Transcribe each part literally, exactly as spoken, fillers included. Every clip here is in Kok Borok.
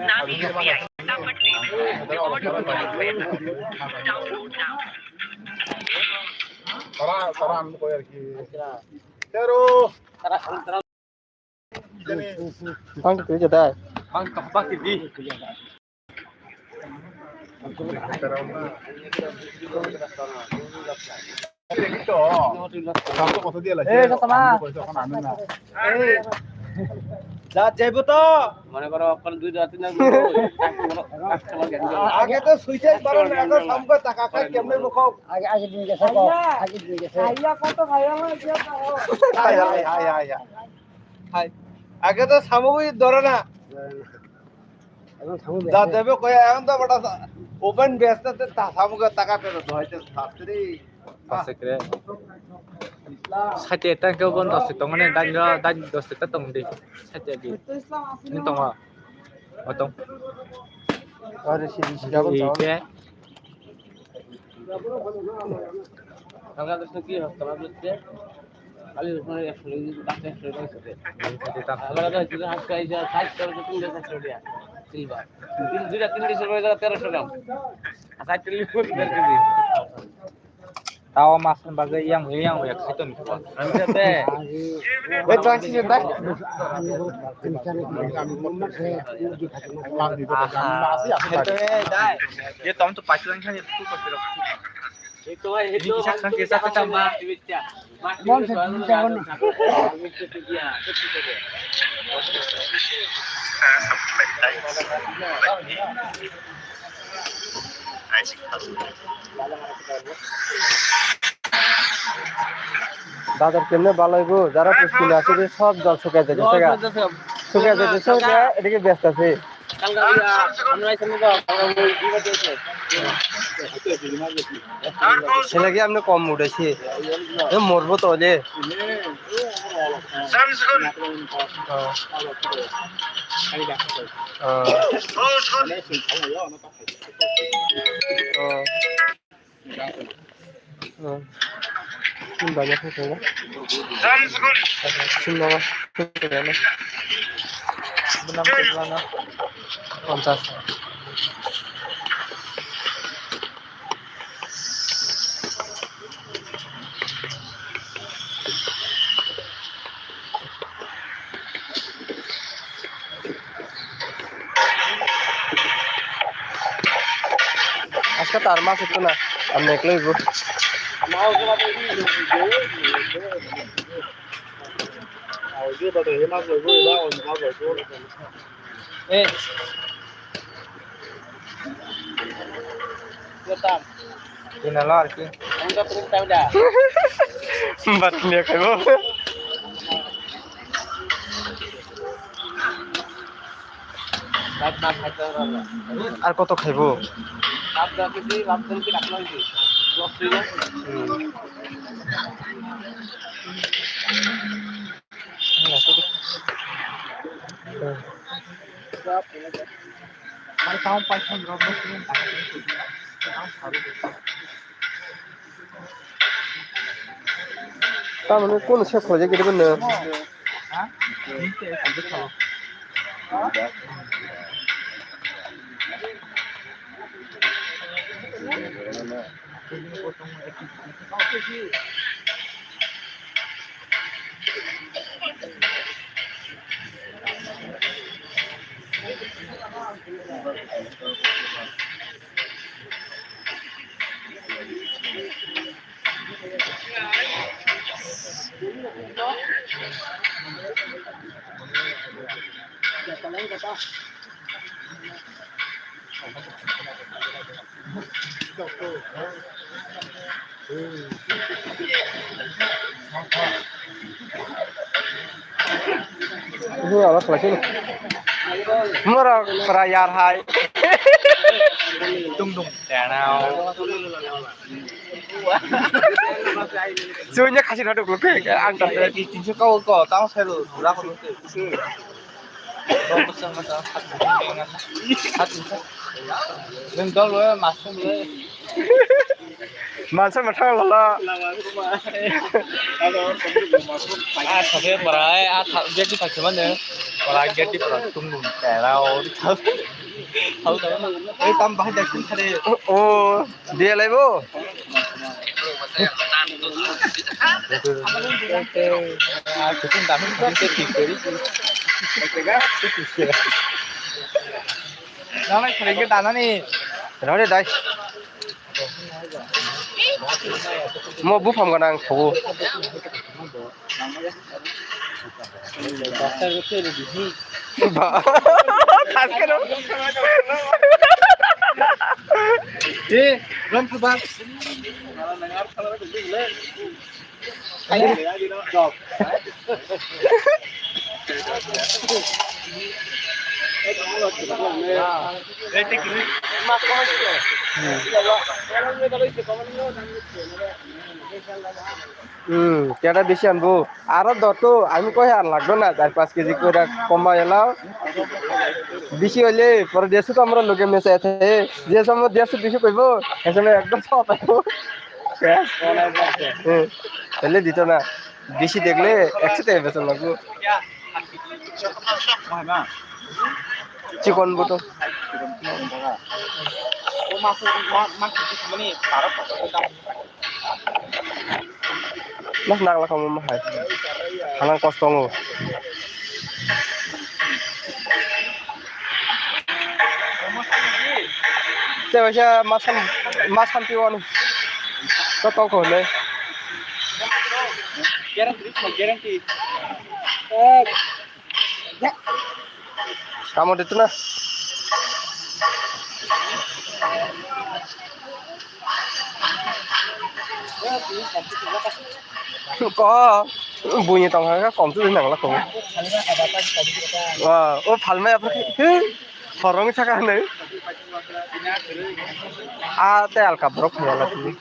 নামে UPI number payment method order করতে পারবেন। ডাউনলোড নাও। তারা, তারা আমি কই আর কি। তেরো। Bang kiri jadai. Bang, bang kiri. এই, কত দিয়ে লাগছে? এই, কত মা? পয়সা এখন আনে না। এই, যা, যাইবো তো। মনে করো, অকল দুই, দুই, তিন, চার, পাঁচ, ছয়, সাত, আট, নয়, দশ। আগে তো সুইচে পারো না, এখন সম্পদ টাকা খাই কেমনে বকো? আগে, আগে দিয়ে গেছে, আইয়া। আগে দিয়ে গেছে। আইয়া, কত ভাই আমার, ইয়া কত? আইয়া, আইয়া, আইয়া, আইয়া। হাই। আগে তো সামগ্রী ধরে না। এখন সামগ্রী যা বেচে। দেবে কই, এখন তো বেটা ওপেন বেচতে তে তা সামগ্রী টাকা পেতে তো হইতে Shastri. Pasik re. Sati eta ke bon dosi tong ne dan yo dan dosi ta tong di. Sati di. Ni tong wa. Otong. Ore si si jabo. Ike. Tanggal dosno ki hospital dosno. Kali dosno ekso, ekso, ekso. Amra to jila hakkha ija sait karo to tin hajar ekso dia. Silver. Tin, duita tin hajar ekso dia, tero so gram. Sait kilo der kg. Tao mas bagwi yang, yang, yang, yang, sait to ni. Ang te. Wait, try si dai. Aha. Ye tom to pachu lang khan ye tu pachu. Mon se tumi jagon na. Bazar kemne balai bo, jara puskil asile sob jol sukai jai se ga. Sukai jai se ga, edike besta se. Sela ki amne kom udaisi. E morbo to le. Ponchas. Aska tar mas itu na, am nekloi bu. Eh. Yo tam. Ina lo ar ki. Ang ka pun tam da. Bat niya kaibo. Bat bat hai to ro. Ar koto khaibo? Bat da ki, bat da ki, dak lo ki. Blok ki. Hmm. Tamoni kono save khlaijak gede bono. Ini apa selesai nih? Murah perayar hai. Tung tung. Tenau. Sunya kasih naduk lu ke, ang tak. Kau kau tahu saya lu, berapa lu? Nwng dol le, masuk le. Mansa mathang lala. Ah, sabe barai, ah, tha-, beti thakse mane. Lagi di perang tunggu terau. Tahu tahu. Eh, tambah daging kare. Oh, dia lagi, Bu. Aku pun tahu, tapi saya pikir itu. Nama sering ke tanah nih. Kenapa dia, Dai? Mo buphang gana ang thogo. Ba, tas keno. Eh, ram pha ba. Hmm, keda bisi anbo. Aro doto, ami koi ar lagdo na, char panch kg kore koma elao. Bisi hoile, pore desu to amra loge mesa the. Je somo desu bisi koibo, esme ekdom sop. Hmm, hoile dito na. Bisi degle, ekse te beton lagu. Chikon boto. Mas nang lakha mo hai. Hanang kos tongo. Te waisa masam, masam piwani. To tong ko le. Guarantee, guarantee. Kamo de tu na. Ko buini tong kha kom tu nang la ko. Wa, o phalmai apa? Horong saka nai. A te alka borok phai ala tini.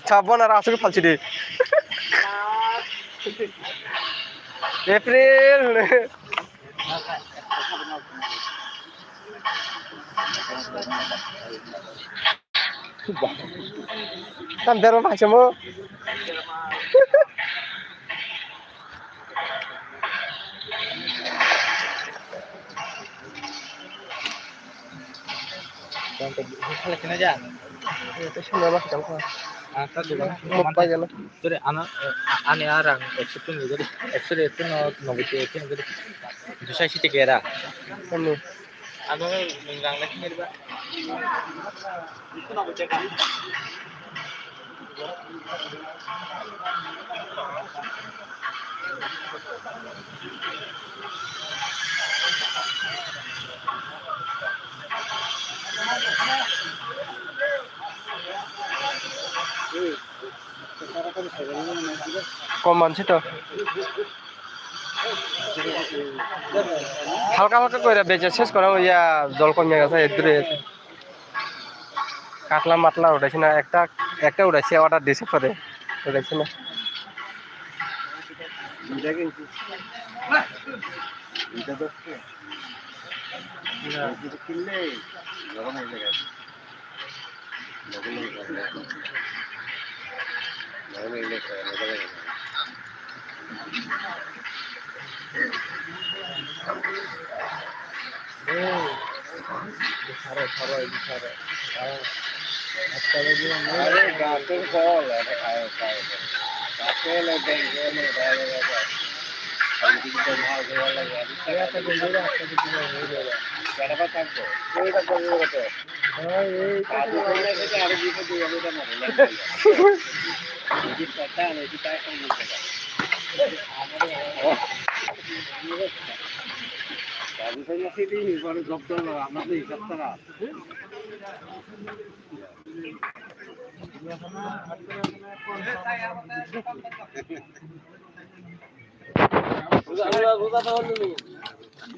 Sabon aro aswk phalsidi. April hwne. Tam derma phaisamo. Muk pai gana. Ani arang ekso tong gori, ekso de ekso no nogo te ekso gori. Dusa siti kera. Ani. Ano nung rang lagi ni ba. Kom manse to. Halka halka koira becha ses kora ya jol kom ya gasa edure. Katla matla udaisi na ekta ekta udaisi order dise pore. Udaisi na.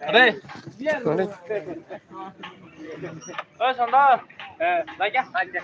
Are. Oi, Sandor. Eh, lagi ya? Lagi ya.